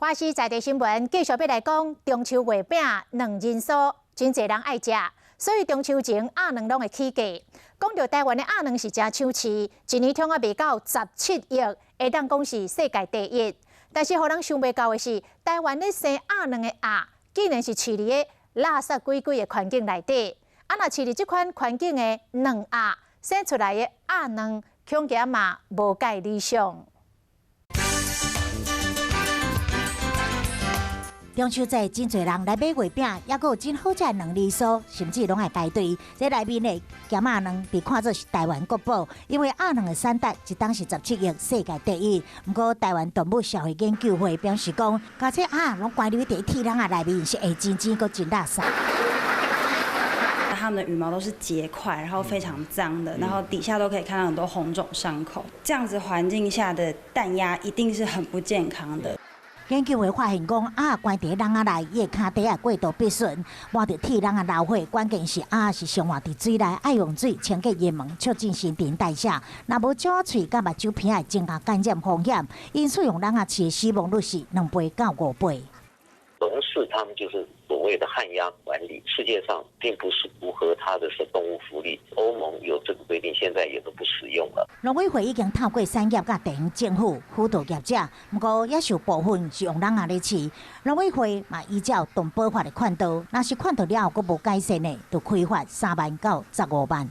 華視在地新聞繼續欲來講中秋月餅卵仁酥，真濟人愛食，所以中秋前鴨卵攏會起價。講著台灣的鴨卵是誠搶市，一年通啊賣到17億，會當講是世界第一。但是予人想袂到的是，台灣咧生鴨卵的鴨，竟然是飼佇咧垃圾鬼鬼的環境內底。啊，若飼佇這款環境的卵鴨，生出來的鴨卵，恐驚嘛無蓋理想。中秋節真濟人來買月餅，抑閣有真好食的卵仁酥，甚至攏愛排隊。這內面的鹹鴨卵被看做是台灣國寶，因為鴨卵的產值一冬是17億，世界第一。毋過台灣動物社會研究會表示講，共這鴨攏關入佇鐵籠仔內面，是會真真閣真垃圾。它們的羽毛都是結塊，然後非常髒的，然後底下都可以看到很多紅腫傷口。這樣子環境下的蛋鴨一定是很不健康的。研究會發現講，鴨關佇籠仔內，伊的跤蹄仔過度筆順，抹著鐵籠仔流血。關鍵是鴨是生活佇水內，愛用水清潔腋毛，促進新陳代謝。若無鳥喙佮目睭鼻會增加感染風險，因此用籠仔飼的死亡率是2倍到5倍。籠飼他們就是所謂的旱鴨管理，世界上並不是符合它的是動物福利。歐盟有這個規定，現在也都不使用了。農委會已經透過產業佮地方政府輔導業者，毋過也有部分是用籠仔咧飼。農委會嘛依照動保法的勸導，若是勸導了後閣無改善的，就開罰3萬到15萬。